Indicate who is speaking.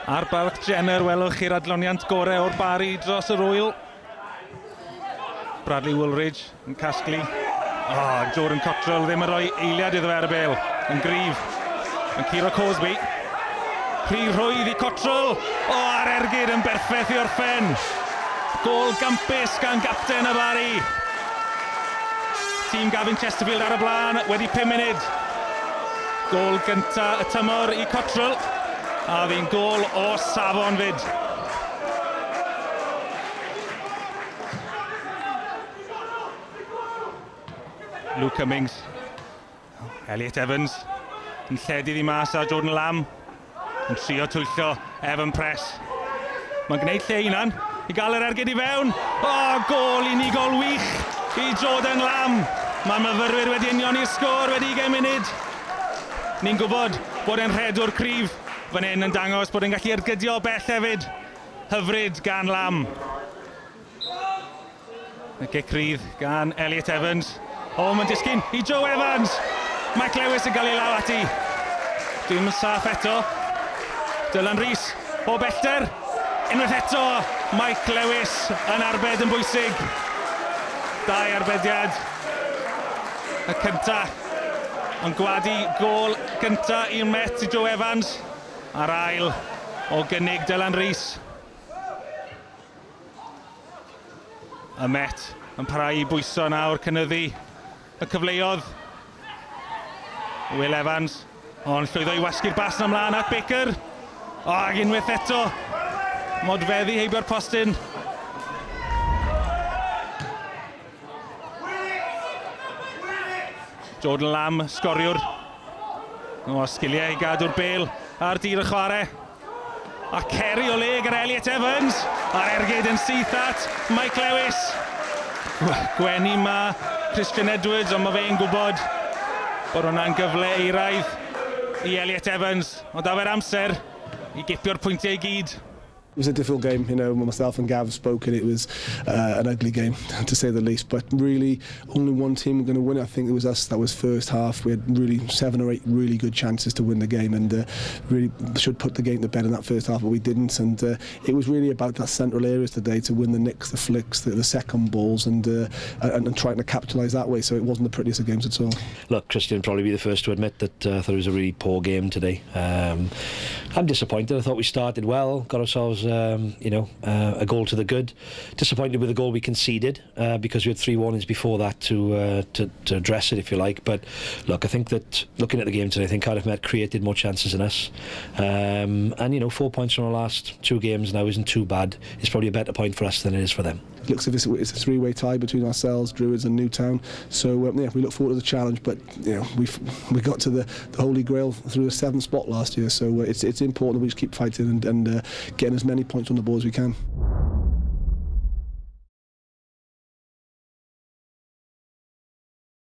Speaker 1: Ar Barc Jenner welwch chi'r adloniant gorau o'r Bari dros yr wyl. Bradley Woolridge yn casglu. Oh, Jordan Cottrell ddim yn rhoi eiliad iddo fe ar y bel. Yn gryf. Yn curo Cosby. Rhy rhwydd i Cottrell. O, oh, a'r ergyd yn berffaith i orffen. Gôl gampus gan gapten y Bari. Tîm Gavin Chesterfield ar y blaen wedi 5 munud. Gôl gynta y tymor i Cottrell. A ddi'n gôl o safon fyd. Luke Cummings. Elliot Evans yn lledu ddi mas ar Jordan Lamb. Yn trio twyllo Evan Press. Mae'n gwneud lle hunan i gael yr ergyd i fewn. O, oh, gôl unigol wych i Jordan Lamb. Mae myfyrwyr wedi unioni'r sgôr wedi 20 munud. Ni'n gwybod bod e'n rhedwr cryf. Fan hyn yn dangos bod e'n gallu ergydio bell hefyd. Hyfryd gan Lamb. Y gic rydd gan Elliot Evans. O, mae'n disgyn i Joe Evans! Mike Lewis yn gael ei law ati. Dim yn saff eto. Dylan Rees o bellter. Unwaith eto, Mike Lewis yn arbed yn bwysig. Dau arbediad. Y cynta yn gwadu gôl gynta i'r Met i Joe Evans. A'r ail o gynnig Dylan Rees. Y Met yn parhau i bwyso nawr, cynyddu y cyfleoedd. Will Evans, ond llwyddo i wasgu'r bas na mlaen at Baker. O, ac unwaith eto, modfeddu heibio'r postyn. Jordan Lamb, sgoriwr. O, sgiliau i gadw'r bel ar dir y chwarae. A ceri o le gyda Elliot Evans. A'r ergyd yn syth at Mike Lewis. Gwenu ma Christian Edwards, ond mae fe'n gwybod bod hwnna'n gyfle eiraidd i Elliot Evans. Ond daw fe'r amser i gipio'r pwyntiau i gyd.
Speaker 2: It was a difficult game, you know, myself and Gav spoke and it was an ugly game, to say the least. But really, only one team were going to win it. I think it was us that was first half. We had really 7 or 8 really good chances to win the game and really should put the game to bed in that first half, but we didn't. And it was really about that central areas today to win the nicks, the flicks, the second balls and trying to capitalise that way. So it wasn't the prettiest of games at all.
Speaker 3: Look, Christian probably be the first to admit that I thought it was a really poor game today. I'm disappointed. I thought we started well, got ourselves a goal to the good. Disappointed with the goal we conceded because we had 3 warnings before that to address it, if you like. But look, I think that looking at the game today, I think Cardiff Met created more chances than us. And you know, 4 points from our last 2 games now isn't too bad. It's probably a better point for us than it is for them.
Speaker 2: It looks as if it's a 3-way tie between ourselves, Druids and Newtown. So yeah, we look forward to the challenge. But you know, we got to the Holy Grail through the 7th spot last year. So it's important that we just keep fighting and getting as many points on the board as we can.